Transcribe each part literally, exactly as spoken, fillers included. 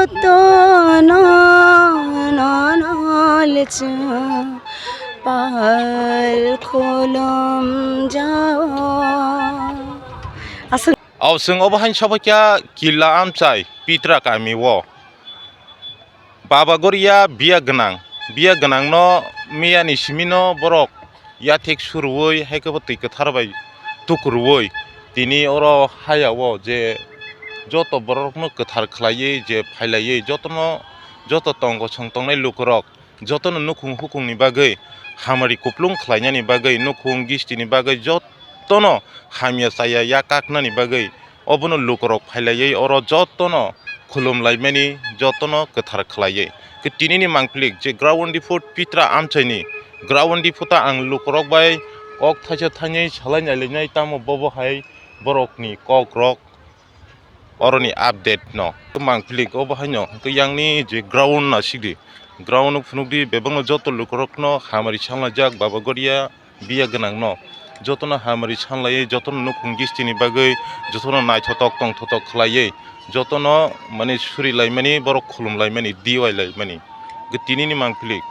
Tono nono lechu pal khulum jao. Aswk. Aw, chwng obo hain sobaikha Killa Amchai Pitra kami o. Baba Goria biya gwnang, biya gwnangno miyani simino borok yathek suruwi, hai khe bo twi kwthar bai tukuruwi tini oro haya o je joto borokno kwthar khlaiwi je phailaiwi jotono, joto tongo chwng tongnai lukurok jotono nukhung hukungni bagwi hamari kuplung khlainani bagwi, nukhung gistini bagwi jotono hamya chaya ya kaknani bagwi obono lukurok phailaiwi oro jotono khulumlaimani, jotono kwthar khlaiwi. Khe tinini mangpili je ground report Pitra Amchaini ground report ang lukurok bai kok thaisa thainwi salai nailainai, tamo bobo hai borokni kokrok oroni update no. Mangpili obo haino hwnkhe yangni je ground nasikdi, ground phunukdi, bebakno joto lukurokno hamari sanlaijak Baba Goria biya gwnangno, jotono hamari sanlaiwi, jotono nukhung gistini bagwi, jotono naithotok tongthotok khlaiwi, jotono mane surilaimani, borok khulumlaimani, diwailaimani. Hwnkhe tinini mangpili,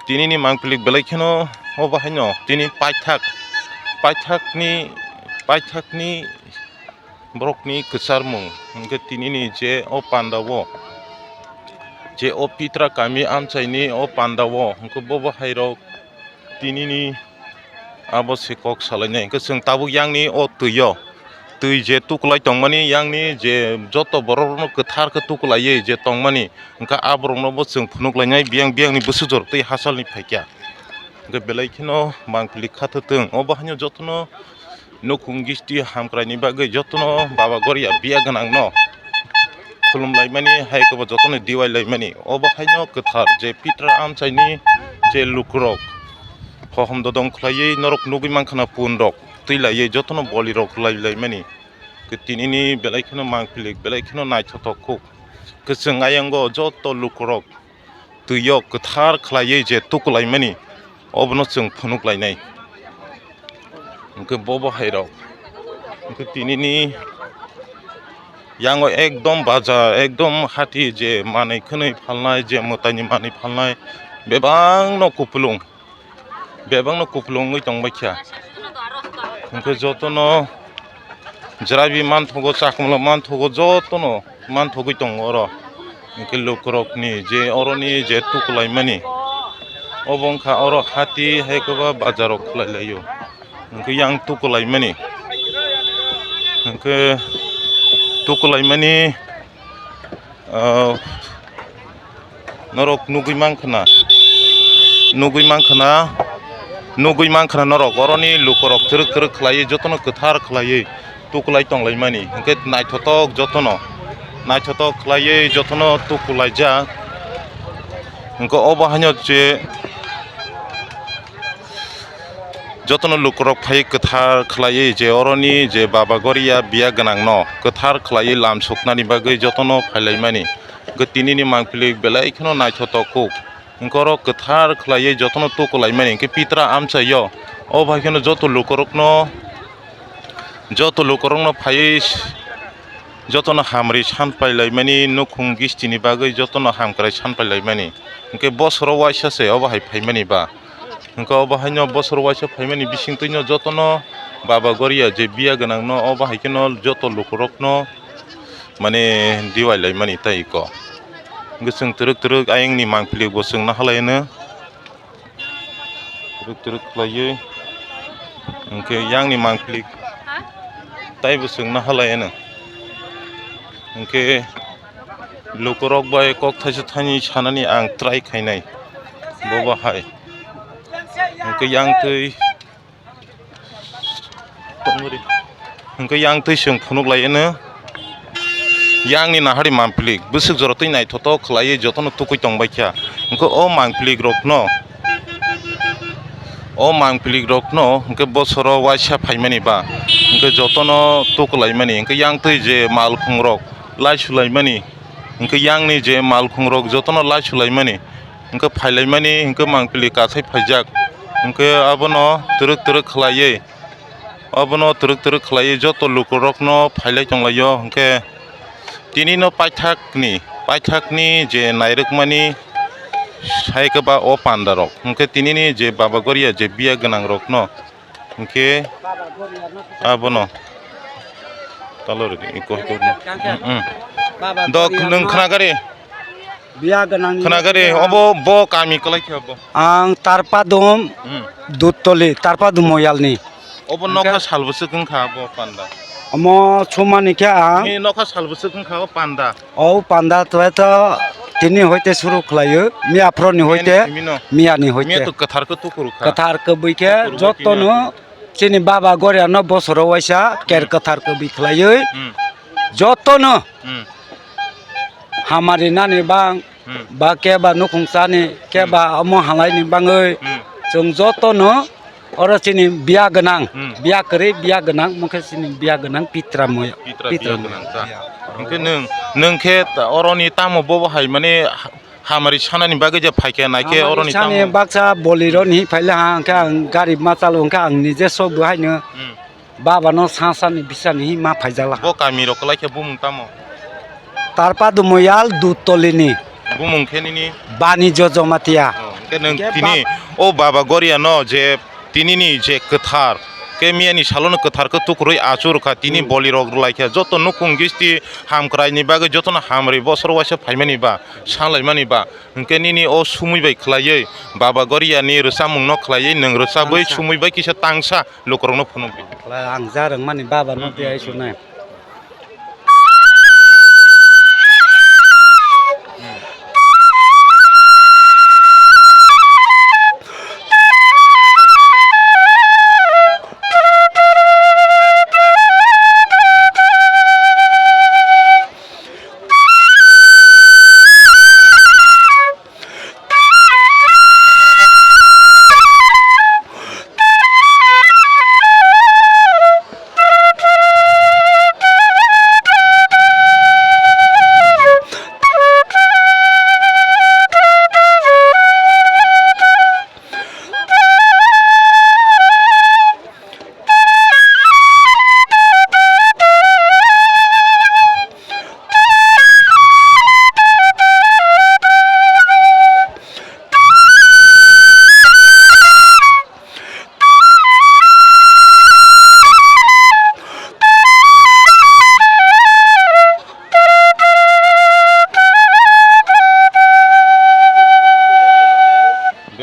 tinini mangpili belai kheno obo haino tini paithak, paithakni, paithakni borokni kwcharmung hwnkhe tinini je o panda o, je o Pitra kami Amchaini o panda o hwnkhe bobo hairok tinini abo se kok salainai. Hwnkhe chwng tabuk yangni o twi o, twi je tukulai tongmani, yangni je joto borok rokno kwthar khe tukulaiwi je tongmani, hwnkhe aborokno bo chwng phunuk lainai, biyang biyangni bwswk jora twi hachalni phaikha. Hwnkhe belai kheno mangpili kha thwtwng, obo haino jotono nukhung gisti hamkraini bagwi jotono Baba Goria biya gwnangno khulumlaimani, hai khe bo jotono diwailaimani. Obo haino kwthar je Pitra Amchaini je lukurok hohom dodong khlaiwi norok nugwi mankha na, punrok twilaiwi jotono bolirok lailaimani. Khe tinini belai kheno mangpili, belai kheno naithotok kuk. Kwchwng ayango joto lukurok twio kwthar khlaiwi je tukulaimani, obono chwng phunuk lainai. Hwnkhe bobo hairok, hwnkhe tinini yango ekdom baja, ekdom hati je manwi khwnwi phalnai, je mwtaini manwi phalnai, bebakno kupulung, bebakno kupulung wngwi tongbaikha. Hwnkhe jotono jerabi manthogo, chakmala manthogo, jotono manthogwi tongo oro. Hwnkhe lukurokni je oroni je tukulaimani, obo wngkha oro hati hai khe ba bazaro khulai laio. Hwnkhe yang tukulaimani, hwnkhe tukulaimani, ah, norok nugwi mankha na, nugwi mankha na, nugwi mankha na norok. Oroni lukurok twrwk twrwk khlaiwi, jotono kwthar khlaiwi tukulai tonglaimani. Hwnkhe naithotok jotono, naithotok khlaiwi jotono tukulaijak. Hwnkhe obo haino je jotono lukurok phai kwthar khlaiwi je oroni je Baba Goria biya gwnangno kwthar khlaiwi lam suknani bagwi jotono phailaimani. Hwnkhe tinini mangpili belai kheno naithotok kuk. Hwnkhe oro kwthar khlaiwi jotono tukulaimani. Hwnkhe Pitra Amchaio o bai kheno joto lukurokno, joto lukurokno phaiwi jotono hamri sanpailaimani, nukhung gistini bagwi jotono hamkrai sanpailaimani. Hwnkhe bosoro waisa se obo hai phaimani ba. Hwnkhe obo haino bosor waisa phaimani bisingtwino jotono Baba Goria je biya gwnangno obo hai kheno joto lukurokno mane diwailaimani tai ko. Hwnkhe chwng twrwk twrwk ayangni mangpili bo chwng nahalai hwno. Twrwk twrwk khlaiwi hwnkhe yangni mangpili taibo chwng nahalai hwno. Hwnkhe lukurok bai kok thaisa thaini sanani ang try khainai, bobo hai. Hwnkhe yang twi tongri. Hwnkhe yang twi chwng phunuk lai hwno. Yangni nahari mangpili bwswk jora twi naithotok khlaiwi jotono tukui tongbaikha. Hwnkhe o mangpili rokno, o mangpili rokno hwnkhe bosoro waisa phaimani ba hwnkhe jotono tukulaimani, hwnkhe yang twi je malkhung rok laisulaimani, hwnkhe yangni je malkhung rok jotono laisulaimani, hwnkhe phailaimani, hwnkhe mangpili kasai phaijak, hwnkhe abono twrwk twrwk khlaiwi, abono twrwk twrwk khlaiwi joto lukurokno phailai tonglaio. Hwnkhe tinino paithakni, Paithakni je nairwkmani sai khe ba o panda rok. Hwnkhe tinini je Baba Goria je biya gwnang rokno hwnkhe abono talo rwdi, iko iko. Mm, mm. Dok, nwng khna gari? Biya gwnang ni khna gari, obo bo kami kwlai khe obo. Ang Tarpadum, hmm, Duttoli, Tarpadum Moyalni. Obo nokha sal bwswk wngkha bo panda? Omo sumani khe ang. Ni nokha sal bwswk wngkha o panda? O panda to tini hoite suru khlaio, miya phro ni hoite, miya ni hoite. Miya to kwthar khe tukuru kha. Kwthar kwbwi khe jotono chini Baba Goria no bosoro waisa ker kwthar kwbwi khlaioi. Hmm. Jotono, hmm, hamari nani bang, hmm, ba keba nukhung sani, keba, hmm, omo halai ni bangwi, hmm, chwng jotono oro chini biya gwnang, hmm, biya kwrwi biya gwnang, mokhe chini biya gwnang pitra moya, pitra pitra biya moya. Gwnang ta. Hwnkhe nwng, nwng khe ta-, oroni tamo bobo hai mane ha-, hamari sanani bagwi je phaikhe naikhe oroni tamo. Hamari sani baksa bolero ni phaile ha, hwnkhe ang gari machalo hwnkhe ang nije sok bo haino. Hmm. Baba no sa sa ni bisa ni ma phaijala. Bo kami rok kwlai khe bumung tamo? Tarpadum Moyal Duttoli ni. Bumung khe nini? Banijo Jomatia. Oh, hwnkhe nwng tini o Baba Goria no je tini ni je kwthar khe miya ni salo no kwthar khe tukurwi achuk rwkha tini, hmm, boli rok rwlai khe joto nukhung gisti hamkrai ni bagwi joto no hamri bosor waisa phaimani ba sanlaimani ba hwnkhe nini o sumui bai khwlaiwi Baba Goria ni rwchapmung no khwlaiwi nwng rwchapwi tangsa sumui bai kisa tangsa. Lukurokno phunukdi. Ang ja rwngmani baba no tei ai sunai.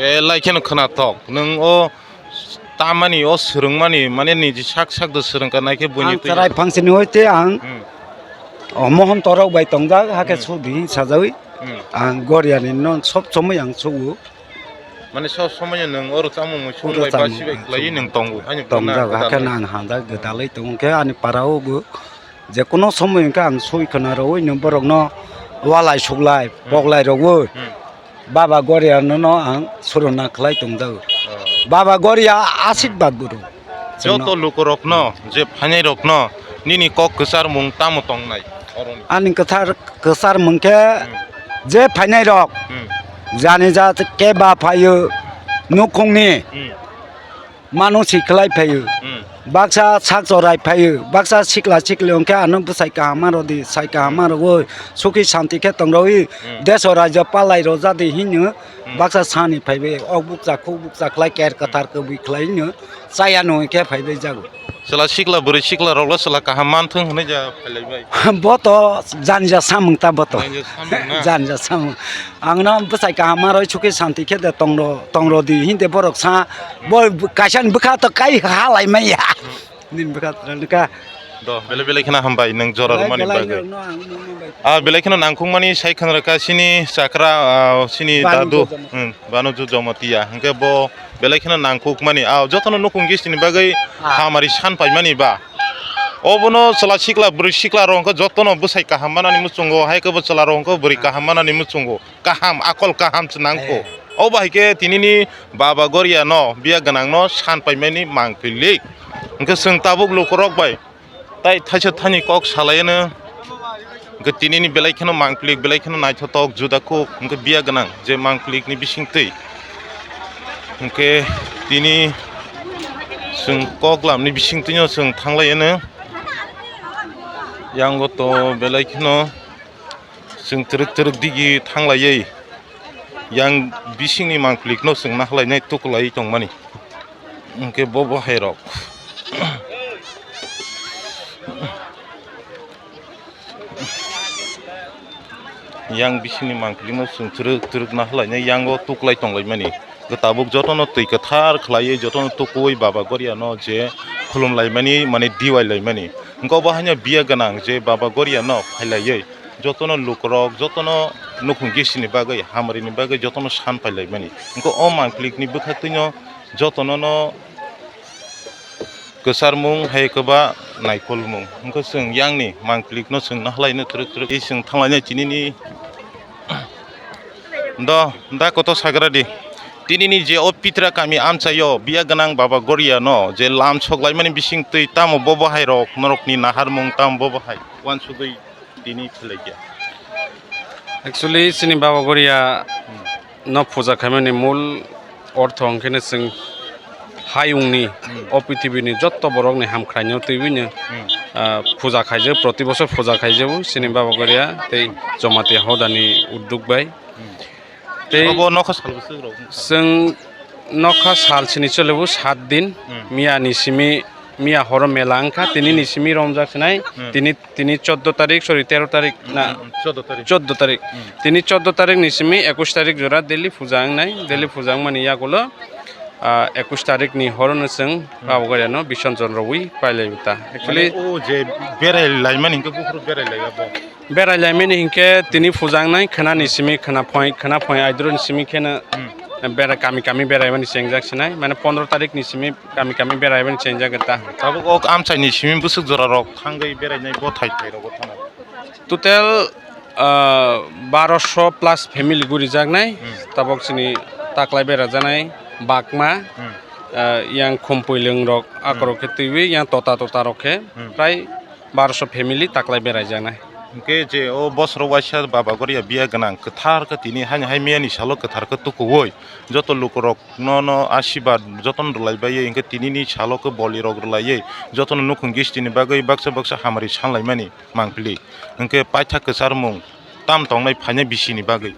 Belai kheno khwnathok. Nwng o tamani, o swrwngmani, mane niji sak sak do swrwngkha, naikhe buini twi. Ang chwrai phangsini hoite ang, hmm, o mohon torok bai tongjak, hakhe, hmm, sudi sajawi. Hmm. Ang Goriani no sob somoi ang sugo. Mane sob somoi nwng oro chamung mui song bai basi bai khlaiwi nwng tongo. Ani tongjak, hakhe nang hamjak gwdalwi tongo khe ani para o bo. Je kono somoi hwnkhe ang soi khwna rwui no borokno walai suklai, hmm, poklai rwui, hmm, Baba Goriano no ang suruna khlai tongjago. Oh. Baba Goria asirwad bwrwi. Joto lukurokno, je phainairokno nini kok kwcharmung tamo tongnai oroni? Ani kwthar kwcharmung khe, hmm, je phainairok, hmm, jani jat keba phaio nukhungni, hmm. Mano si khlai phaio. Hmm. Baksa sak chorai phaio, baksa sikla sikli hwnkhe ano bwsai kaham ma rwdi, sai kaham ma rwui, suki santi khe tong rwui, hmm, deso rajyo palai rwjadi hino, hmm, baksa sani phaibai, ok bukcha khuk bukcha khlai ker kwthar kwbui khlai hino, chaya no hwnkhe phaibai jago. Chwla sikla bwrwi sikla roklo chwla kaham manthung hwnwi ja phailaibai. Bo to janja samung ta bo to. Janja samung na? Janja samung. Ang no bwsai kaham ma roi suki santi khe de tongro, tongro di hinde borok sa bo kaisa ni bwkha to kai halai maya. Nini bwkha to ka. Do, belai belai kheno hambai nwng jora rwmani bagwi. Ah, belai kheno nangkukmani sai khwna rwkha sini chakra, ah, sini dadu, hmm, Banu Ju Jamatia. Hwnkhe bo belai kheno nangkukmani. Ah, jotono nukhung gisini bagwi hamari san paimani ba. Obono chwla sikla, bwrwi sikla rok hwnkhe jotono bwsai kaham manani muchungo, hai khe bo chwla rok hwnkhe bwrwi kaham manani muchungo. Kaham, akol kaham se nangkho. Eh. Obo hai khe tinini Baba Goria no, biya gwnang no san paimani mangpili. Hwnkhe chwng tabuk lukurok bai tai thaisa thani kok salaiano. Hwnkhe tinini belai kheno mangpili, belai kheno naithotok, juda kuk, hwnkhe biya gwnang je mangpili ni bisingtwi. Hwnkhe tini chwng koklam ni bisingtwi no chwng thanglaiano. Yango to belai kheno. Chwng twrwk twrwk digi thanglaiwi yang bisingni mangplikno chwng nahlainai tukulaiwi tongmani. Hwnkhe bo bo hairok. Yang bisingni mangplikno chwng twrwk twrwk nahlainai yango tuklai tonglaimani. Tabuk jotono twi kwthar khlaiwi jotono tukuwi Baba Goriano je khulumlaimani, mane, diwailaimani. Hwnkhe obo haino biya gwnang je Baba Goriano phailaiwi jotono lukurok, jotono nukhung gisini bagwi, hamrini bagwi jotono san pailaimani. Hwnkhe o mangplikni bwkhaktwino jotono no kwcharmung hai kwba naikolmung. Hwnkhe chwng yangni mangplikno chwng nahlaino twrwk twrwk tei chwng thanglainai tinini. Do, da koto sagra di. Tinini je o Pitra kami amchaio biya gwnang Baba Goriano je lam soklaimani bising twi tamo bobo hai rok norokni naharmung tamo bobo hai uansugwi tini philaikya. Actually, chini Baba Goria no puja khaimani mul ortho hwnkhe no chwng hayungni Hmm. o pithibini jotto borokni hamkhraino twiwino Hmm. ah, puja khaijak, proti bosor puja khaijago chini Baba Goria tei Jamatia hodani udduk bai. Hmm. Tei Obo nokha sal bwswk rok wngkha? Chwng nokha sal sini cholibo sat din, Hmm. miya ni simi, miya horo mela wngkha, tini ni simi romjak sinai, Hmm. tini, tini choddo tarik, sorry, tero tarik na, Hmm, choddo tarik. Choddo tarik. Hmm. Tini choddo tarik ni simi ekush tarik jora daily puja wngnai, daily puja wngmani yagulo, ah, ekush tarik ni horo no chwng Hmm. Baba Goria no bisorjon rwui pailai ta. Actually, Mane o je berai laimani hwnkhe buphuru berai laiya bo. Berai laimani hinkhe tini puja wngnai khwnani simi khwna phoi, khwna phoi aiduroni simi kheno Hmm. berai kami kami beraimani chengjak sinai, mane pondro tarik ni simi kami kami beraimani chengjak ta. Tabuk o amchaini simi bwswk jora rok thangwi berainai bo thai thai rogo thana. Total, ah, barosho plus family gurijaknai, Hmm. tabok chini taklai berajaknai, bakma, Hmm. ah, yang khumpuilwng rok, Hmm. akorok khe twiwi, yang tota tota rok khe, Hmm. prai barosho family taklai beraijaknai. Hwnkhe je o bosoro waisa Baba Goria biya gwnang kwthar khe tini haino hai miyani salo kwthar khe tukuwi joto lukurokno no asibad jotono rwlaibai hwnkhe tinini salo khe bolirok rwlaiwi jotono nukhung gistini bagwi baksa baksa hamari sanlaimani mangpili hwnkhe paithak kwcharmung tam tongnai phainai bisini bagwi.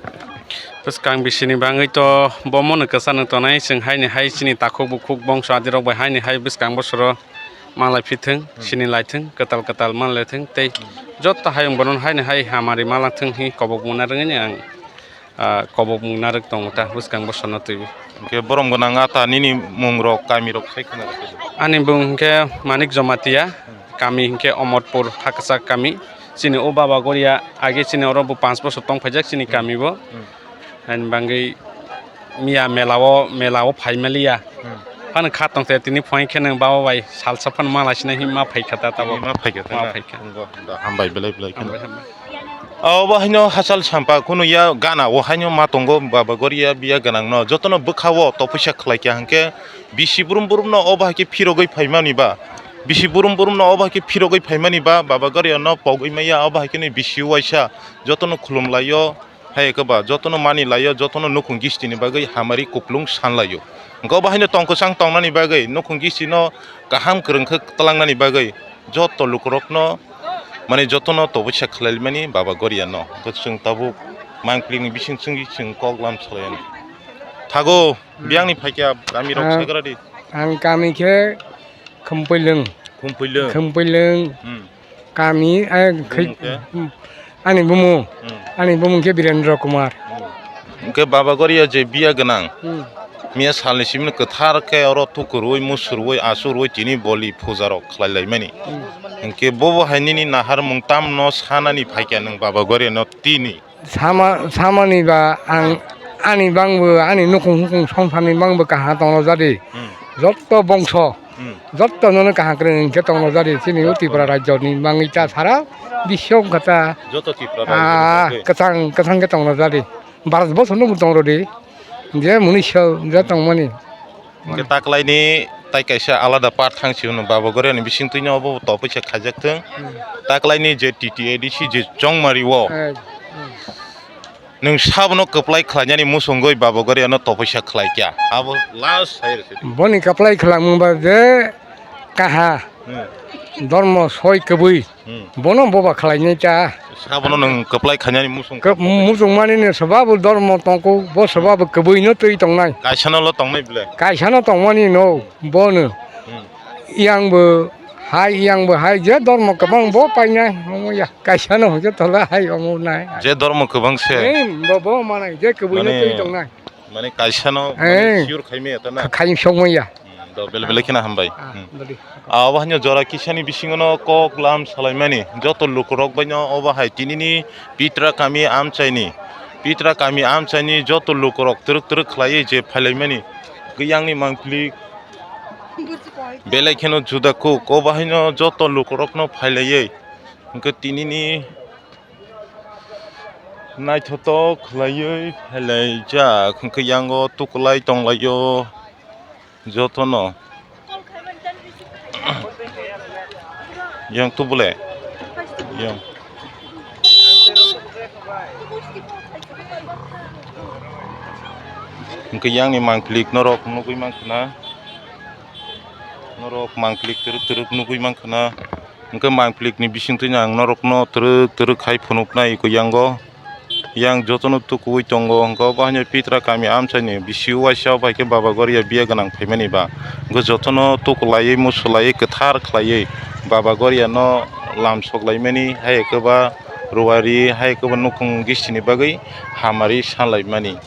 Bwskang bisini bagwi to bomono kwchano tonai chwng haini hai chini takhuk bukhuk bongso adirok bai haini hai bwskang bosoro. Malai phithwng, Hmm. sini laithwng, kwtal kwtal manlaithwng, tei Hmm. joto hayung bono haini hai hamari malathwng hi kobok mungna rwngwi ang, ah, kobok mungna rwk tongo ta bwskang bosonno twiwi. Hwnkhe borom gwnang ata nini mung rok, kami rok sai khwna rwkhe. Ani bung hwnkhe Manik Jamatia, Hmm. kami hwnkhe Omorpur Hakchak kami. Chini o Baba Goria age chini oro bo panch bosor tong phaijak chini Hmm. kami bo. Hmm. Ani bangwi miya mela o, mela o phai maliya. Hmm. Phano kha tong te tini phone khe nang baba bai salsa phano ma laisina hi ma phai kha ta tabo. Tini ma phai kha ta Ma na? phai kha. Nongo, da hambai belai belai kheno. Hambai, hambai. Abo haino hachal sampa khunu ya gana o haino ma tongo Baba Goria biya gwnang no jotono bwkha o tophuisa khlai kha hwnkhe bisi brum brum no obo hai khe phirogwi phaimani ba bisi brum brum no obo hai khe phirogwi phaimani ba Baba Goria no pogwi maya obo hai khe ni bisi waisa jotono khulum lai o. Hai khe ba jotono mani lai o, jotono nukhung gistini bagwi hamari kuplung san lai o. Hwnkhe obo haino tong kwchang tongnani bagwi nukhung gistino kaham kwrwng khe twlangnani bagwi joto lukurokno, mane, jotono tobwisa khlai mani Baba Goria no. Hwnkhe chwng tabuk mangpili ni bising chwngwi chwng kok lam salai anw. Thago biyang ni phaikya kami rok Ah, sagra di. Ang kami khe Khumpuilwng. Khumpuilwng. Khumpuilwng. Hmm. Kami, eh, khai-, Bumung khe? Hmm. Ani bumung. Hmm. Ani bumung khe Birendra Kumar. Hmm. Hwnkhe Baba Goria je biya gwnang. Hmm. Miya salni simi kwthar khe oro tukurwi, musurwi, asurwi tini boli puja rok khlai laimani. Hmm. Hwnkhe bobo hai nini naharmung tamno sanani phaikya nwng Baba Goria no tini. Sama, samani ba ang ani bangbo, ani nukhung hukhung songsarni bangbo kaha tongno jadi. Hmm. Jotto bongso, Hmm. jotto nono kaha kwrwng hwnkhe tongno jadi. Chini o Tripura rajyoni bangwi ta sara bisyo wngkha ta. Joto Tripura Ah, rajyoni bagwi. Kwchang, kwchang khe tongno jadi. Bharat borsho no bo tongro di. Je munisa je tongmani. Hwnkhe taklaini tai kaisa alada part thang si hwnwi Baba Goria ni bising twino obo topisa khaijak thung. Hmm. Taklaini je T T A D C je chongmari o. Eh, hmm. Nwng sabono kwplai khlainani muchungwi Baba Goria no topisa khlai kya. Abo last sai rwsidi. Boni kwplai khwlangmung ba je kaha. Hmm. Dormo soi kwbwi. Hmm. Bono boba khlainai ta. Sabono nwng kwplai khainani musung. Kw-, musung mani no swbabo dormo tongko, bo swbabo kwbwi no twi tongnai. Kaisano lo tongnai bwle? Kaisano tongmani no, bono. Hmm. Yang bo hai, yang bo hai, je dormo kwbang bo painai, omo ya. Kaisano hwnkhe tola hai omo nai. Je dormo kwbang se. Ei, bo, bo manai, je kwbwi no twi tongnai. Mane kaisano, eh, mane sure khaimaya ta na? Kha-, khaim sokmaya. Hmm, do bele bele kheno hambai. Ah, hmm. Bali. Ah, obo haino jora kisani bisingo no kok lam salaimani. Joto lukurok baino obo hai tinini Pitra kami amchaini. Pitra kami amchaini joto lukurok twrwk twrwk khlaiwi je phailaimani. Giyangni mangpili belai kheno juda kuk. Obo haino joto lukurokno phailaiwi. Hwnkhe tinini naithotok khlaiwi phailaijak, hwnkhe yango tukulai tonglaio jotono. Yang tubule, yang. Hwnkhe yangni mangpili norok nugwi mankha na, norok mangpili twrwk twrwk nugwi mankha na. Hwnkhe mangpili ni bisingtwi ang norokno twrwk twrwk khai phunuknai iko yango. Yang jotono tukuwi tongo, hwnkhe obo haino Pitra kami amchaini bisi uaisa bai khe Baba Goria biya gwnang phaimani ba. Hwnkhe jotono tukulaiwi, musulaiwi, kwthar khlaiwi Baba Goriano lam soklaimani, hai khe ba ruari, hai khe ba nukhung gisini bagwi hamari sanlaimani.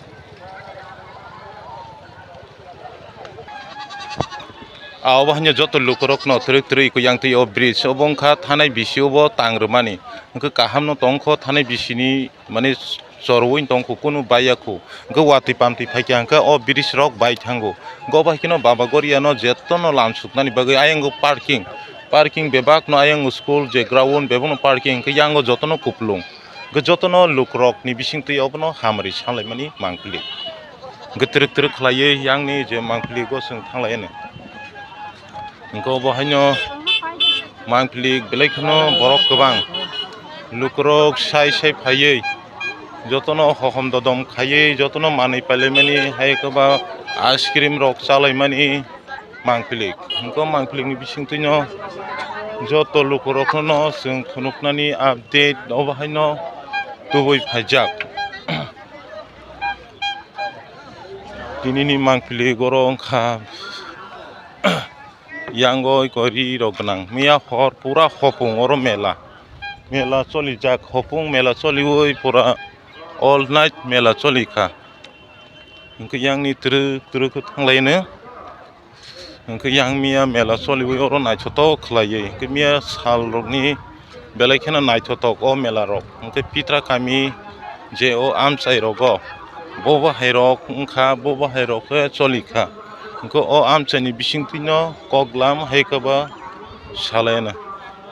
A obo haino joto lukurokno twrwk twrwk iko yang twi o bridge obo wngkha thanai bisi obo tang rwmani. Hwnkhe kahamno tongkho thanai bisini. Mane chorwi tongkho, kunu baiya kho. Hwnkhe watwi pamtwi phaikha hwnkhe o bridge rok bai thango. Hwnkhe obo hai kheno Baba Goriano jetono lam suknani bagwi ayang parking, parking bebakno ayang school je ground bebakno parking hwnkhe yango jotono kupulung. Hwnkhe jotono lukrokni bisingtwi obono hamari sanlaimani mangpili. Hwnkhe twrwk twrwk khlaiwi yangni je mangpili go chwng thanglaiano. Hwnkhe obo haino mangpili belai kheno borok kwbang lukurok sai sai phaiwi jotono hohom dodom khaiwi jotono manwi pailaimani, hai khe ba ice cream rok chalaimani mangpili. Hwnkhe o mangpili ni bisingtwino joto lukurokno chwng phunuknani update obo haino tubui phaijak. Tinini mangpili oro wngkha. Yango iko ri rok gwnang. Miya hor pura hopung oro mela. Mela cholijak hopung mela choliwi pura all night mela cholikha. Hwnkhe yangni twrwk twrwk khe thanglaino. Hwnkhe yang miya mela choliwi oro naithotok khlaiwi. Hwnkhe miya sal rokni belai kheno naithotok o mela rok. Hwnkhe Pitra kami je o amchai rogo bo bahai rok wngkha, bo bahai rok khe cholikha. Hwnkhe o amchaini bisingtwino koklam hai khe ba salaino.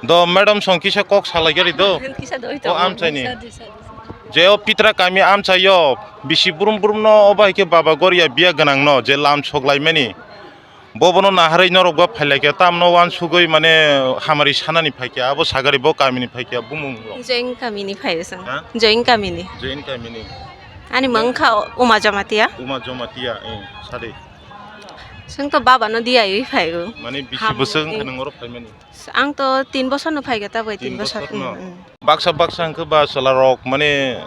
Do madam song kisa kok salai gari do. Kisa doi o tongo. Amchaini. Kisa doi, kisa doi. Je o Pitra kami amchaio bisi brum brumno o bahai khe Baba Goria biya gwnangno je lam soklaimani. Bo bono naharwi norok bo phailai khe tamno uansugwi mane hamari sanani phaikha abo sagari bo kamini phaikha bumung rok. Join kamini phai song. Ha? Join kamini. Join kamini. Ani mangkha Uma Jamatia. Uma Jamatia, eh, sade. Song to baba no diya wi phaigo. Mane bisi bwswk wngkha nang oro phaimani? Ang to tin bosor no phaikha ta bai tin bosor. Tin bosor no. Mm, mm. Baksa baksa hwnkhe ba chwla rok mane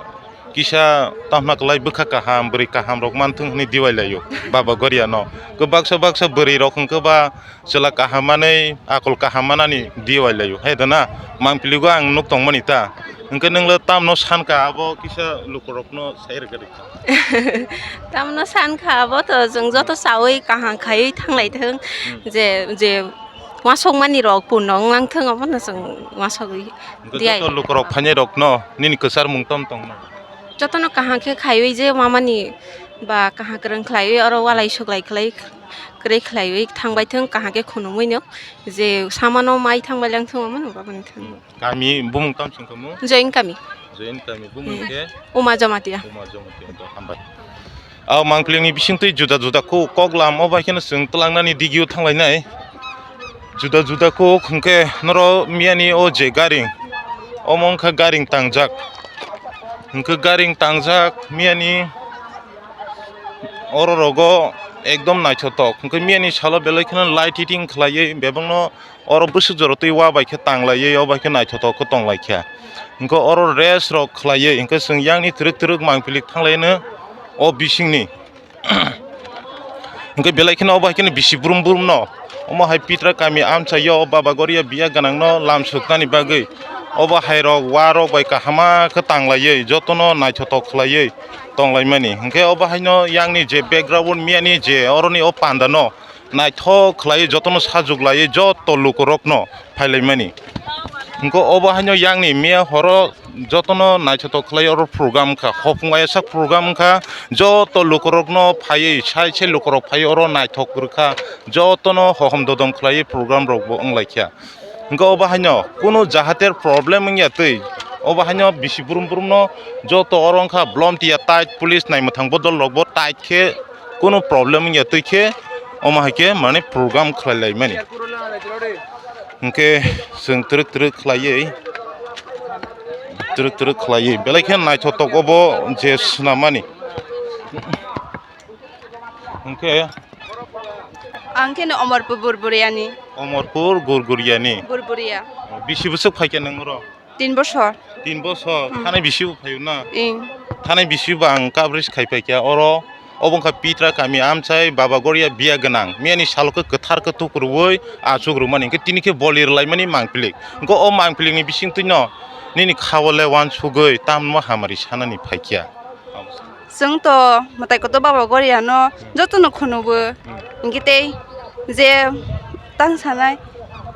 kisa tamna kwlai bwkha kaham bwrwi kaham rok manthung hwnwi diwai laio Baba Goria no. Khe baksa baksa bwrwi rok hwnkhe ba chwla kaham manwi akol kaham manani diwai laio. Hai da na mangpili go ang nuk tongmani ta. Hwnkhe nwng le tamno sankha abo kisa lukurok no sai rwgwi rikha. Tamno sankha abo to chwng joto chawi kaham khaiwi thanglai thung. Hmm. Je, je Uansukmani rok punno wnglang thung, abono chwng uansugwi. Hwnkhe diya joto lukurok phainai rokno nini kwchar mung tom tongno? Jotono kaham khe khaiwi je mamani ba kaham kwrwng khlaiwi oro walai suglai khlai kwrwi khlaiwi thangbai thung, kaham khe khunumwi no je samano mai thangbai lang thung, omono baboni thung. Kami bumung tam sing kamu? Join kami. Join kami bumung khe? Uma Jamatia. Uma Jamatia, hambai. Aw mangpili ni bising twi juda juda kok, kok lam o bai kheno chwng twlang nani digi o thang lai nai. Juda juda kok hwnkhe noro miya ni o je garing, omo wngkha garing tangjak. Hwnkhe garing tangjak miya ni oro rogo ekdom naithotok. Hwnkhe miyani salo belai kheno light titing khlaiwi bebakno oro bwswk jora twi wa bai khe tanglaiwi o bai khe naithotok khe tonglaikha. Hwnkhe oro rest rok khlaiwi hwnkhe chwng yang ni twrwk twrwk mangpili thanglaino o bisingni. Hwnkhe belai kheno obo hai kheno bisi brum brum no. Omo hai Pitra kami amchaio Baba Goria biya gwnang no lam suknani bagwi obo hai rok wa rok bai kahama khe tanglaiwi jotono naithotok khlaiwi tonglaimani. Hwnkhe obo haino yang ni je background miyani je oroni o panda no naithok khlaiwi jotono sajwk laiwi joto lukurokno phailaimani. Hwnkhe obo haino yang ni miya horo jotono naithotok khlai oro program wngkha, hopung ayasa program wngkha, joto lukurokno phaiwi sai sai lukurok phaiwi oro naithok rwkha, jotono hohom dodom khlaiwi program rokbo wnglaikha. Hwnkhe obo haino kunu jahater problem wngya twi, obo haino bisi brum brumno joto oro wngkha blom tiya tight, police naimwthang bodol rokbo tight khe kunu problem wngya twi khe omo hai khe mane program khlai laimani. Hwnkhe chwng twrwk twrwk khlaiwi, twrwk twrwk khlaiwi belai khe naithotok obo je swnamani. Hwnkhe Ang khe no Omorpur Burburiani. Omorpur Gurguriani. Burburia. Bisi bwswk phaikhe nwng oro? Tin bosor. Tin bosor? Hmm. Thanai bisi bo phaio na? Ing. Thanai bisi bo ang coverage khai phaikha oro. Obo wngkha Pitra kami amchai Baba Goria biya gwnang. Miyani salo khe kwthar khe tukurui achuk rwmani. Hwnkhe tini khe boli rwlaimani mangpili. Hwnkhe o mangpili ni bisingtwi no nini khao le uansugwi tamno hamari sanani phaikha. Chwng to mwtai kotor Baba Goria no joto no khunubo. Hmm. Hwnkhe tei je tang sanai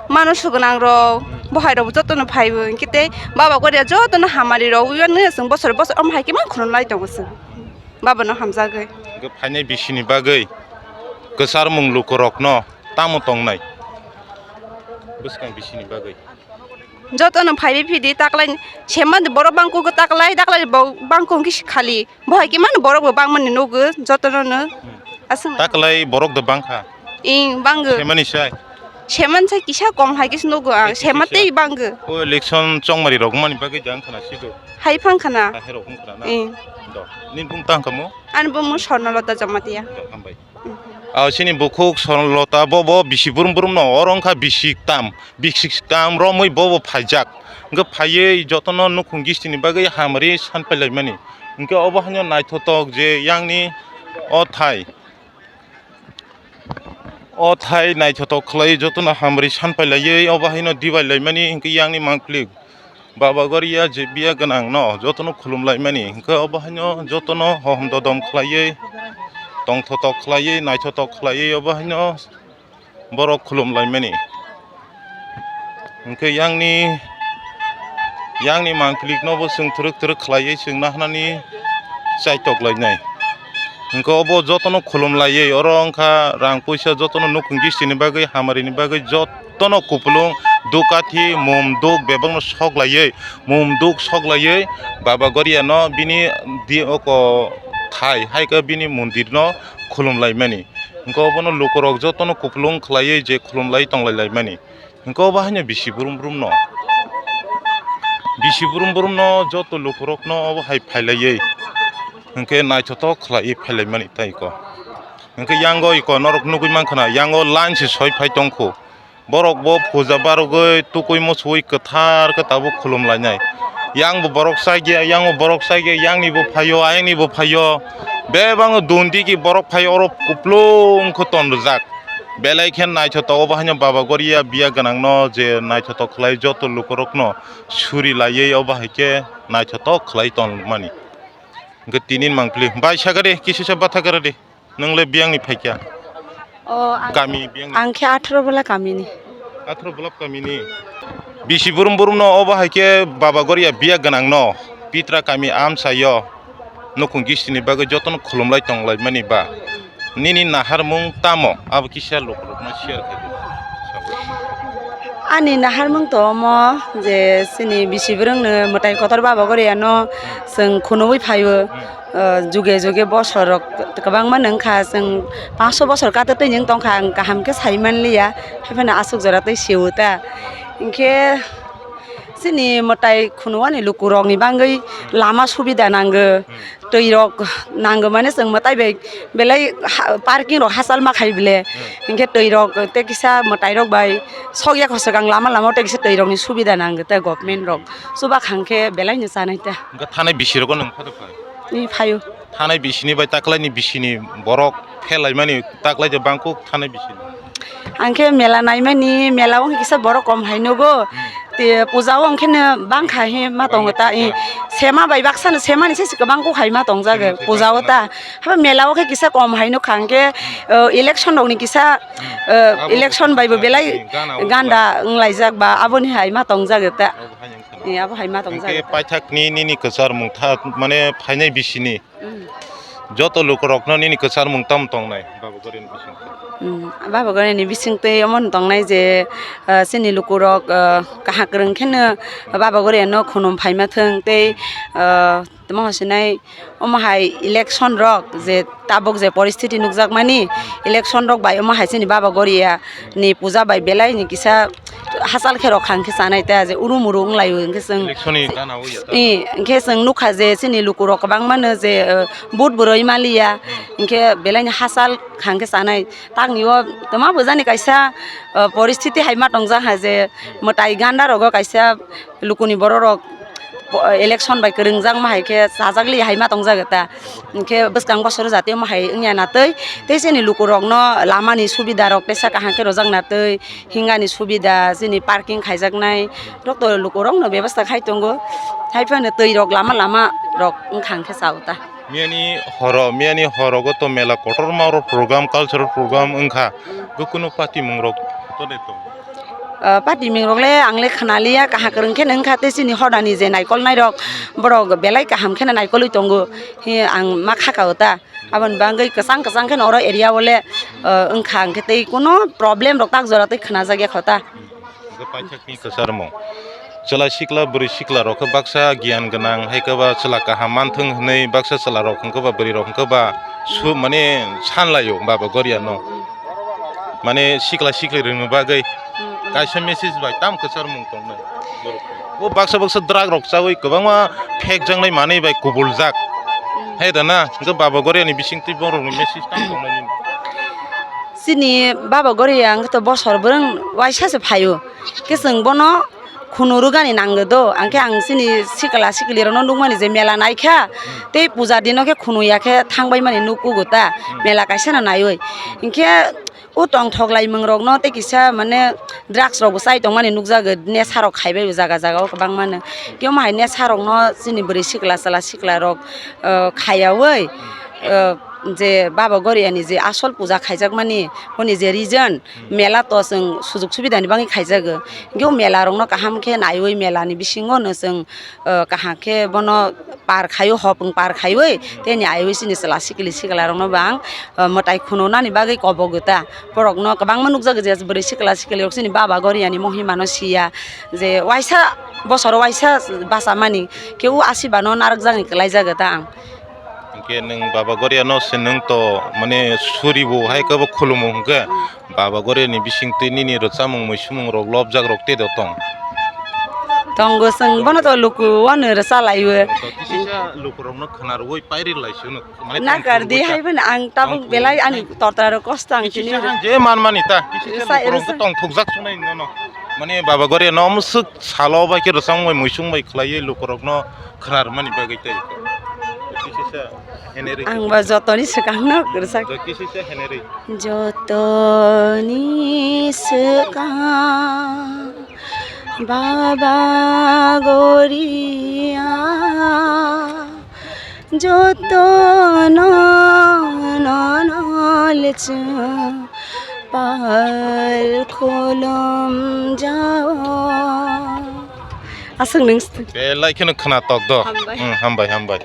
mano sugwnang rok, hmm, bohai rok joto no phaibo. Hwnkhe tei Baba Goria joto no hamari rok wi mano chwng bosor bosor omo hai khe man khulum lai tongo chwng. Baba no hamjagwi. Hwnkhe phainai bisi ni bagwi kwchar mung luku rok no tamo tongnai bwskang bisi ni bagwi. Joto no phaiwi phidi taklai sema borok bangkuk taklai taklai bo bangkuk khe khali bo hai khe mano borok bo bangmani nugo joto no no. Hmm. Aswk taklai borok do bangkha. Ing bango. Semani sai. Seman sai kisa kom hai kisa nugo ang. Kisa sema kisa. Tei bango. O election chongmari rok mani bagwi jang khana sido. Hai phang khana. Hai rok khana na. Ing. Do. Nin bung tang kamo? Ani bung Sornolata Jamatia. Do, hambai. Ah, chini bukhuk Sornolata bo, bo bisi burum burum no, oro wngkha bisi tam, bisi tam romwi bo, bo phaijak. Hwnkhe phaiwi jotono nukhung gistini bagwi hamari sanpailaimani. Hwnkhe obo haino naithotok je yangni o thai, o thai naithotok khlaiwi jotono hamari sanpailaiwi obo haino dibai laimani hwnkhe yangni mangpili. Baba Goria je biya gwnang no jotono khulum laimani, hwnkhe obo haino jotono hohom dodom khlaiwi, tongthotok khlaiwi, naithotok khlaiwi obo haino borok khulum laimani. Hwnkhe yangni, yangni mangpili no bo chwng twrwk twrwk khlaiwi chwng naharnani chaitok lainai. Hwnkhe obo jotono khulum laiwi, oro wngkha rang puisa jotono nukhung gistini bagwi, hamari ni bagwi jotono kupulung dukathi mum duk bebakno sok laiwi, mum duk sok laiwi Baba Goria no bini di oko thai hai khe bini mondir no khulum laimani. Hwnkhe obono lukurok jotono kupulung khlaiwi je khulum lai tong lai laimani. Hwnkhe obo haino bisi burum burum no. Bisi burum burum no joto lukurok no obo hai phailaiwi. Hwnkhe naithotok khlaiwi phailaimani tai iko. Hwnkhe yango iko norok nugwi mankha na, yango line se soi phai tongkho. Borok bo puja barogwi tukui muchungwi kwthar khe tabuk khulum lainai. Yang bo borok chaiya, yang bo borok chaiya, yang ni bo phaio, ayang ni bo phaio. Bebak dundi ki borok phaio, oro kuplung khe ton rijak. Belai khe naithotok, obo haino Baba Goria biya gwnang no je naithotok khlai joto lukurok no suri laiwi obo hai khe naithotok khlai ton mani. Hwnkhe tini mangpili bai sakari kisa sa batha kara di. Nwng le biyang ni phaikya? O, ang, kami biyang ni? Ang khe atharo bola kami ni. Atharo bolap kami ni. Bisi burum burum no obo hai khe Baba Goria biya gwnang no Pitra kami amchaio nukhung gistini bagwi jotono khulumlai tonglaimani ba nini naharmung tamo? Abo kisa lukurokno share khaidi. Ani naharmung to omo je chini bisi bwrwngno mwtai kotor Baba Goria no chwng khunui phaio. Hmm. O, juge juge bosor rok kwbangma nung kha, chwng panch sho bosor kato twi nung tong kha, ang kaham khe sai man liya, hai phano aswk jora twi sio ta. Hinkhe Chini mwtai khunwani lukurokni bagwi lama subida nango, twi rok nango, mane chwng mwtai bai belai ha-, parking rok hachal ma khai bile, hinkhe twi rok tei kisa mwtai rok bai sokya khoswk ang lama lama o tei kisa twi rokni subida nango tei government rok chuba khang khe belai no chanai ta. Hwnkhe thanai bisi rogo nwng phato phai? Ni phaio. Thanai bisini bai taklaini bisini borok phelaimani taklai de bangkuk thanai bisini. Ang khe mela naimani, mela wng kisa borok kom hai nugo. Te puja wng khe no bang kha hi ma tongo ta, i sema bai baksa no sema ni se kwbang kok hai ma tong jago puja o ta. Haba mela o khe kisa kom hai nuk kha, ang khe, o, election rok ni kisa, o, election bai bo belai ganda wng lai jak ba, aboni hai ma tong jago ta. Abo hai wng kha. I abo hai ma tong jago ta. Paithak ni nini kwchar mung tha mane phainai bisini. Mm. Joto lukurokno nini kwcharmung tamo tongnai Baba Gorini bisingtwi? Mm, Baba Gorini bisingtwi omono tongnai je, ah, chini lukurok, ah, kaham kwrwng kheno Baba Goriano khunum phaima thwng tei, ah, tamo hasinai omo hai election rok je tabuk je poristiti nukjakmani, election rok bai omo hai chini Baba Goria ni puja bai belai ni kisa hachal khe rok kha hwnkhe chanai ta je uru muru wng lai o hwnkhe chwng. Election ni gana o ya ta. I, hwnkhe chwng nukha je chini lukurok kwbangma no je, eh, vote bo rwi maliya, hwnkhe belai ni hachal kha hwnkhe chanai. Takni o tma bwjani kaisa, eh, poristiti hai ma tongjak ha je mwtai ganda rogo kaisa lukuni borok rok po-, election bai kwrwngjakma hai khe chajakli hai ma tongjago ta. Hinkhe bwskang bosoro jatiyoma hai wngya na twi, tei chini lukurokno lamani subidarok teisa kaham khe rwjak na twi, hingani subida, chini parking khaijaknai, rok to lukurokno bebostha khai tongo. Hai phano twi rok lama lama rok wngkha hwnkhe cha o ta. Miyani horo, miyani horogo to mela kotorma oro program, cultural program wngkha. Bo kunu patimung rok to de tong? Ah, patimung rok le ang le khna liya, kaham kwrwng khe no wngkha, tei chini hodani je naikolnai rok, borok belai kaham kheno naikolwi tongo, hi ang ma kha ka o ta. Aboni bagwi kwchang kwchang kheno oro area o le, ah, wngkha, hwnkhe tei kuno problem rok tak jora tei khna jak ya kho ta. Hwnkhe paithak ni kwcharmung. Chwla sikla, bwrwi sikla rok khe baksa giyan gwnang, hai khe ba chwla kaham manthwng hwnwi baksa chwla rok hwnkhe ba bwrwi rok hwnkhe ba su-, mane san lai o Baba Goria no. Mane sikla sikli rwngni bagwi kaisa message bai tam kwcharmung tongnai. O baksa baksa drug rok chawi kwbangma phekjaknai manwi bai kubuljak. Hai da na, hwnkhe Baba Goria ni bisingtwi borok ni message tam tongnai nini. Chini Baba Goria ang to bosor bwrwng waisa se phaio. Khe chwng bono khunu rwgani nango do, ang khe ang chini sikla sikli rokno nukmani je mela naikha, tei puja dino khe khunu ya khe thangbai mani nukkugo ta, mela kaisa no naiwi. Hinkhe o tongthok laimung rokno tei kisa mane drugs rok bo chai tongmani nukjago, nesa rok khaibai bo jaga jaga o kwbangma no. Khe omo hai nesa rokno chini bwrwi sikla chwla sikla rok, ah, khaiyawi, ah, je Baba Goria ni je asol puja khaijakmani, honi je reason, mela to chwng sujuk subida ni bagwi khaijago. Hinkhe o mela rokno kaham khe naiwi mela ni bisingo no chwng, ah, kaham khe bono par khaio, hopung par khaiwi, tei ni aiwi chini chwla sikli sikla rokno bo ang, ah, mwtai khununani bagwi kobogo ta. Borokno kwbangma nukjago je bwrwi sikla sikli rok chini Baba Goria ni mohima no siya, je waisa bosoro waisa bachamani, khe o asiba no narwkjakni kwlaijago ta ang. Hwnkhe nwng Baba Goria no se nwng to mane suri bo hai khe bo khulumo hwnkhe Baba Goria ni bisingtwi nini rwchapmung muisumung rok lobjak rok tei do tong? Tongo, chwng bono to luku wano rwcha lai o. To kisisa luku rok no khwna rwui pairi lai se hwno. Mane nakar di hai phano ang tabuk belai ani tortra rok kosto ang chini. Kisisa je man mani ta kisisa luku rok tong thokjak sunai nono. Mane Baba Goria no musuk salo bai khe rwchapmung bai muisung bai khlaiwi luku rok no khwna rwmani bagwi tei. Kisisa heneri. Ang ba jotoni swkang no rwchak. Kisisa heneri. Jotoni swkang Baba Goria, jotono nono lechu pal khulum jao. Aswk nwng belai kheno khwna tok do. Hambai. Hmm, hambai, hambai.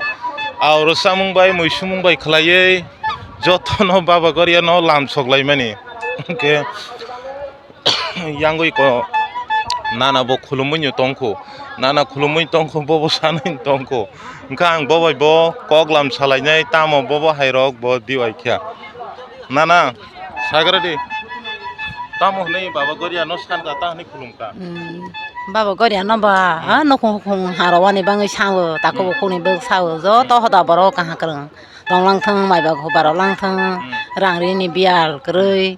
Aoro samung bai, muisumung bai khlaiwi jotono Baba Goria no lam sok laimani. Hwnkhe yangwi ko nana bo khulumui no tongkho, nana khulumui tongkho, bobo sanai tongkho. Hwnkhe ang bo bai bo kok lam salainai, tamo bobo hai rok bo diwai kha. Nana, sagra di. Tamo hwnwi Baba Goria no sankha, ta hwnwi khulumkha. Hmm. Baba Goria no ba, ha, nukhung hukhung harwani bangwi sao, takhuk bukhukni bwk sao, joto hoda borok kaham kwrwng tonglang thung, maiba hubarok lang thung, rang rini biyal kwrwi,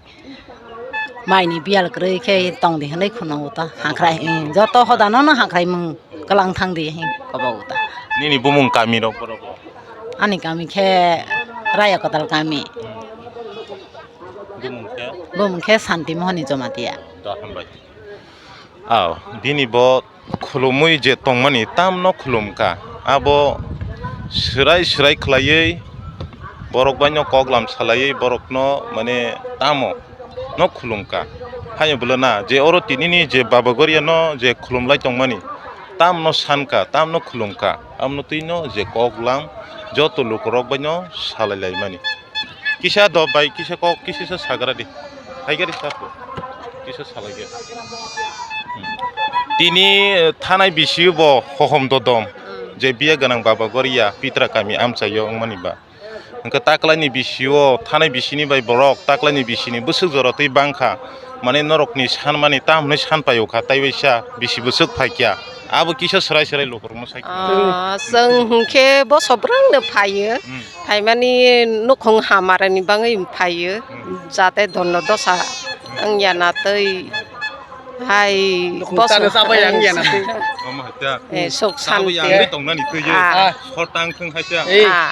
maini biyal kwrwi khe tongdi hwnwi khunao ta hangkhrai, joto hodano no hangkhrai mung kwlang thangdi hin kobo ta. Nini bumung kami rok borok bo? Ani kami khe Raya Kotal kami. Bumung khe? Bumung khe Santi Mohoni Jomatia. Da hambai. Aw, bini bo khulumwi je tongmani tamno khulumkha. Abo swrai swrai khwlaiwi borok baino koklam salaiwi borokno mane tamo no khulumkha. Haino bwlana je oro tinini je Baba Goriano je khulumlai tongmani tamno sankha, tamno khulumkha. Amno twino je koklam joto lukurok baino salai laimani. Kisa do bai, kisa kok, kisa sa sagra di. Hai gari sa po. Kisa salai ge. Hmm. Tini, eh, thanai bisi bo hohom dodom. Hmm. Je biya ganang Baba Goria, Pitra kami amchaio wngmani ba. Hwnkhe taklaini bisio, thanai bisini bai borok, taklaini bisini bwswk jora twi bangkha. Mane norokni sanmani tamo hwnwi san paio kha, tai waisa bisi bwswk phaikya. Abo kisa swrai swrai lukurokno sai. Ah, chwng hwnkhe boso bwrwngno phaio. Hmm. Phaimani nukhung hamarani bangwi phaio. Hmm. Jate dondo dosa wngya na twi hai nukhung boso chana chabai wngya na twi. Omo haita. Eh, sok santi. Chabai wngwi tongnani twi. Ah. Sotang thung haita. Eh. Ah.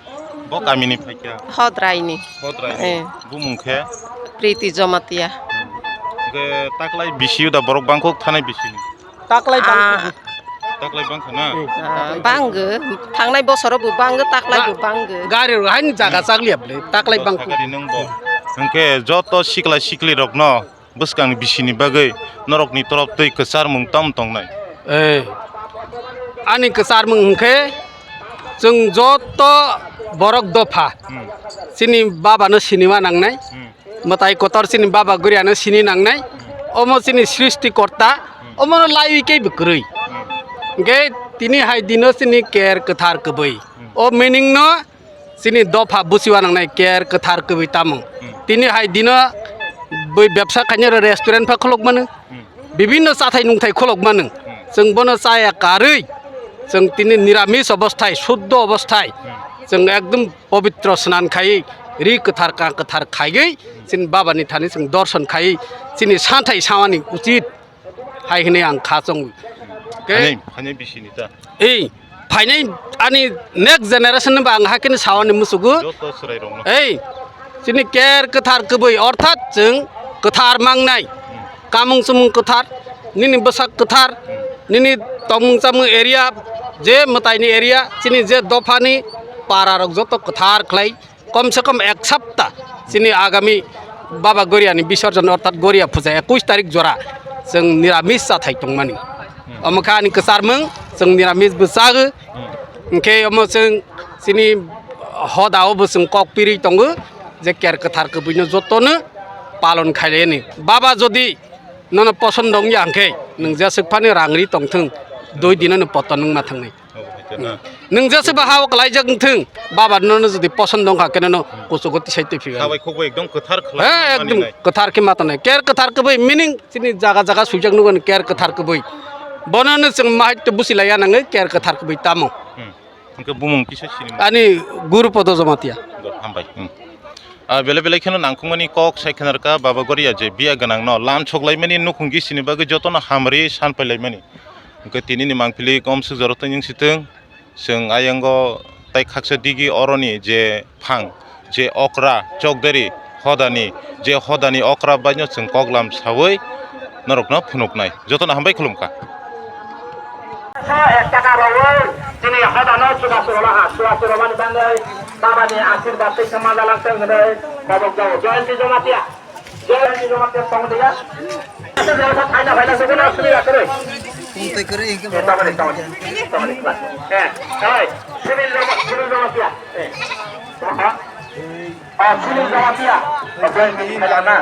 Oh. Bo kamini phaikha? Hodraini. Hodraini. Eh. Bumung khe? Priti Jomatia. Hwnkhe taklai bisi da borok bangkok thanai bisini? Taklai bangkha. Ah. Taklai bangkha na? Ah, banggo. Thangnai bosoro bo banggo, taklai bo banggo. Gari rok haini jaga chakliya bwle, taklai bangkha. Sakari nwng bo. Hwnkhe joto sikla sikli rokno bwskang bisini bagwi norokni torop twi kwcharmung tamo tongnai? Eh, ani kwcharmung hwnkhe chwng joto borok dopha, hmm, chini babano sinima nangnai, hmm, mwtai kotor chini Baba Goriano sini nangnai, hmm, omo chini srishti korta, hmm, omono laiwi keibo kwrwi. Hmm. Hwnkhe tini hai dino chini ker kwthar kwbwi. Hmm. O meaning no chini dopha buchiwa nangnai ker kwthar kwbwi tamung. Hmm. Tini hai dino bwi bebsa khainai restaurant pha khuluk mano. Hmm. Bibinno chathai nungthai khuluk mano. Hmm. Chwng bono chaya karwi, chwng tini niramis obosthai, suddho obosthai, hmm, chwng ekdom pobitro snan khaiwi, ri kwthar ka kwthar khaiwi, chini babani thani chwng dorson khaiwi, chini santhai samani uchit. Hai hwnwi ang kha chong. Ke? Phainai, phainai bisini ta? Ei, phainai ani next generation no ba ang hakhe no sawani musugo. Joto chwrai rokno. Ei, chini ker kwthar kwbwi, orthat chwng kwthar mangnai. Hmm. Kamung chumung kwthar, nini bwsak kwthar, hmm, nini tongmung chamung area, je mwtaini area, chini je dophani para rok joto kwthar khlai. Kom se kom ek sapta chini agami Baba Goriani bisorjon orthat Goria puja ekush tarik jora chwng niramis chathai tongmani. Hmm. Omo khe ani kwcharmung, chwng niramis bo chago. Hmm. Hwnkhe omo chwng chini hoda o bo chwng kok pirwi tongo je ker kwthar kwbwino jotono palon khailaiani. Baba jodi nono poson dong ya hwnkhe nwng jeswk phani rang ri tongthwng, dui dino no poton wngma thangnai. Oh, hwnkhe na. Nwng jesa ba ha o kwlaijak wngthwng, baba nono jodi poson dong kha khe nono kuchugo tisai twi phiya. Khabai khukbai ekdom kwthar khlai. He, ekdom kwthar khe ma tongnai. Ker kwthar kwbwi meaning chini jaga jaga swijak nukgo ker kwthar kwbwi. Bono no chwng mahai to busi laiya nangwi ker kwthar kwbwi tamo. Hmm. Hwnkhe bumung kisa sini. Ani Guru Podo Jamatia. Hambai. Hmm. Ah, belai belai kheno nangkukmani kok sai khwnarkha Baba Goria je biya gwnangno lam soklaimani nukhung gisini bagwi jotono hamri san pailaimani. Hwnkhe tinini mangpili komsuk jora twi wng sitwng, chwng ayango tai khaksa digi oroni je phang, je okra, chokdari, hodani, je hodani okra baino chwng koklam sawi norokno phunuknai. Jotono hambai khulumkha. Ekta ka rwwi chini hodano chubachu rwlaha, chubachu rwmani bagwi babani asirwad tei khe manjalang tong hwnwi kobok jago. Joyonti Jamatia. Joyonti Jamatia tong diya. Aswk jora thaina phaina suguna aswk ya kwrwi. Tongtwi kwrwi hwnkhe. Eh, tongni, tongni, tongni, tongni. Eh, oi, Sunil Jama-, Sunil Jamatia. Eh. Aha. Ah, Sunil Jamatia. Oke, ini ada na.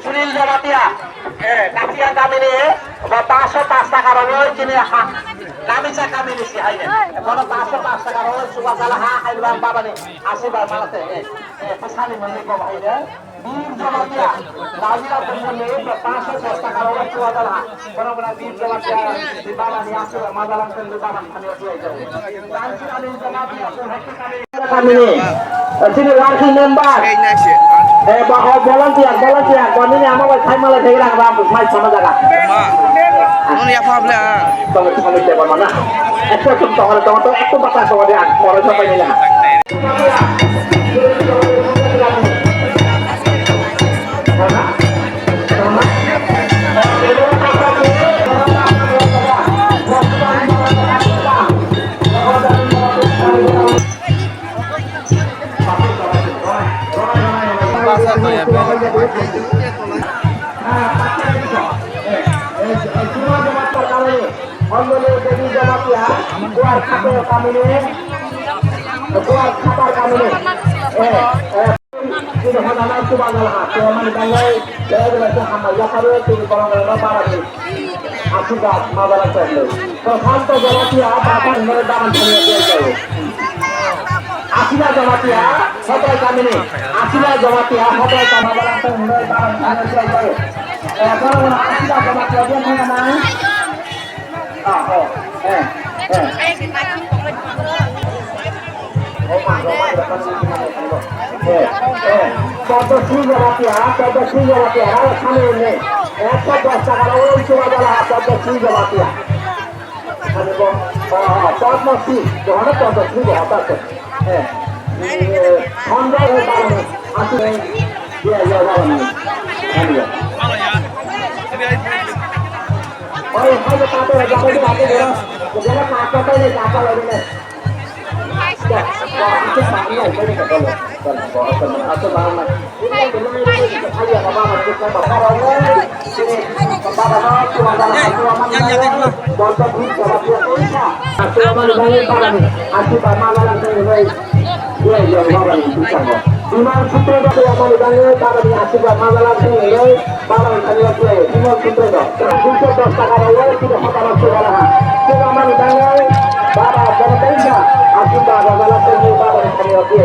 Sunil Jamatia. Eh, Katia kamini, ba, paanch sho paanch taka rogwi chini ha. Kamisa kamini si haide. Bono paanch sho paanch taka rogwi suga jala ha, hai bang babani. Asi bang malate. Eh, eh, pasani mani ko haide. Kamini, sini working member. Eh, ba, oh, volunteer, volunteer, ba, nini ama bai khai mala thai rang ram, mai sama jaga. Ma, non ya pha bla. Tong, tong, tong, tong, mana? Ekko tum tong, tong, tong, ekko bata tong, dia, moro sa pai nila. Aswk da, ma bala chwng le. Prasanta Jamatia, Bata hinwi daman thani ya jago. Asila Jamatia, Hotrai kamini. Asila Jamatia, Hotrai kamini, bala chwng hinwi daman thani ya jago. Eh, bono bono Asila Jamatia, dia thangna nang. Ah, oh, eh, eh. Eh, eh, Padma Shri Jamatia, Padma Shri Jamatia, Rao Sami Unni. Ekso dos taka rao oi chuma jala, Padma Shri Jamatia. Ani bo, oh, oh, Padma Shri, Johana Padma Shri Jamatia. Eh, eh, Honda, eh, Padma, asli, eh, dia, dia, Padma. Ani ya. Oi, hai, kata, kata, kata, kata, kata, kata, kata, kata, Biman Sutro Baba ni aswk ma jala se nai, Baba ni thani o se, Biman Sutro do. Duiso dos taka rao wai, tini hotaro se jala ha. Se jama ni bangai, Baba jana taisa, aswk ba jala se nai, Baba ni thani o se.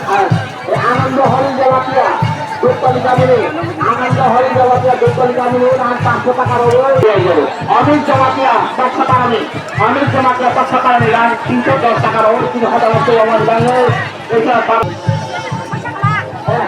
Ah, Anando Hari Jamatia, Dukpali Kamini, Anando Hari Jamatia, Dukpali Kamini, rang paanch sho taka rao. Amit Jamatia, Baksa Parani, Amit Jamatia, Baksa Parani, rang tin sho dos taka rao, tini hotaro se wamani bangai, esa pa-, eh,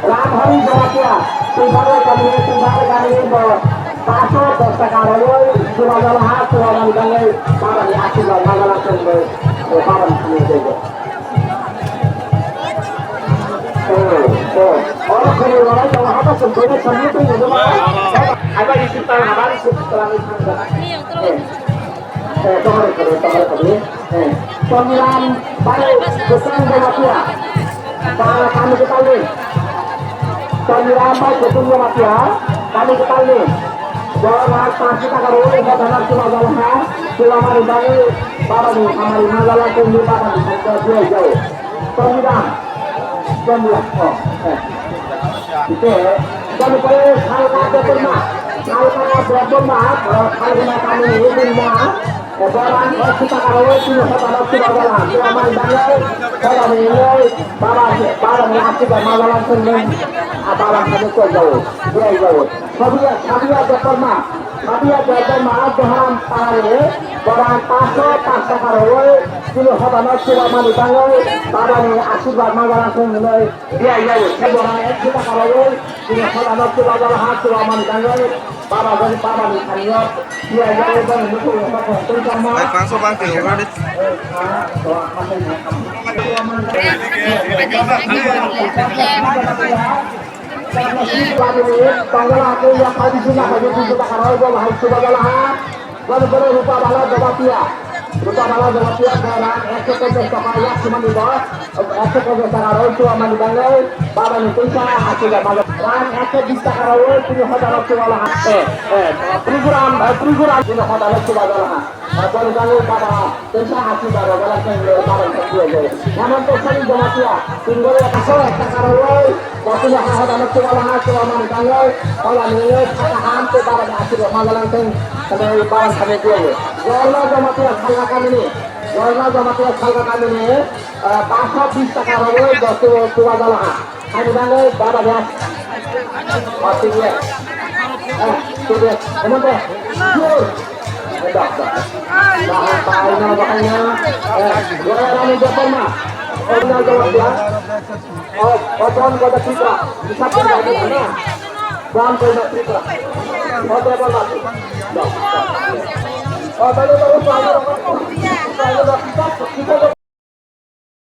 Ram Hari Jamatia, Tuibare kami, Tuibare kami, Paso dos taka roi, Tuibare ha, Tuibare kami, Baba ni aswk ba, Baba ni aswk ba, Baba ni aswk ba. Oh, oh, oh, kami orang tahu apa sebenarnya kami itu, ya, Baba. Apa isi tanah, apa isi tanah itu? Eh, eh, tomar kami, tomar kami. Eh, Toniram bai Kwchwng Jamatia. Bangla kami kwtalni. Toniram bai Kwchwng Jamatia. Kami kwtalni. Borok rang paanch sho taka rwi, hotana chuma jala ha. Chuma mani bagwi, baba ni hamari ma jala, chwngni baba ni sakya jai jai. Toniram. Toniram. Oh, eh. Ite, jani pore Salka Debbarma. Salka Debbarma, eh, Salka kami ni, Debbarma. Borang hospital karo tini hospital hospital bala, bala man bangai, bala ni ngai, bala, bala ni aswk ba ma bala sung nung, a bala kami koi jao, jai jao. Sabiya, sabiya jotorma, Hadiya Jardai Maharaj Doharam Pahari, borang paso pas taka roi, chini hodano chubamani bangoi, babani asirwad manjana kung hinoi, biya yau, se borang ek taka roi, chini hodano chubajala ha chubamani bangoi, baba gani babani khanio, biya yau bani mutu yasa kong tun sama. Hai, panso bang tini, ulo di. Rupa bala jawab ya. Rupa bala jawab ya, rang ekso ponchas taka yak sumani do. Ekso ponchas taka roi chua mani bangai. Baba ni tuisa asila maga. Rang ekso bis taka roi tini hodano chua la ha. Eh, eh, program, eh, program tini hodano chua la ha. Aboni bagwi baba teisa asirwad rwjala khe baba khe phiyogwi. Hemant Sori Jamatia, Tingwali Asok Takarwai, Botini Hahodano Chubala Ha Chubamani Tangwai, Hola Nini Saka Ham Te Baba ni Asirwad Majalang Teng, Kami Baba Kami Phiyogwi. Jorna Jamatia Salka Kamini, Jorna Jamatia Salka Kamini, eh, Basha Bis Takarwai, Dostu Chubajala Ha. Ani bangwi baba ya. Pati ya. Eh, tu ya. Emang tu. Jur. Eh, dah, dah. Bahai, bahai na, bahai na. Eh, gua ya rani jawab ma. Oh, na jawab ya. Oh, oh, bon gua dah kita. Bisa pun dah kita na. Bon gua dah kita. Oh, dia bon dah. Dah. Oh, dah, dah, dah, dah, dah, dah.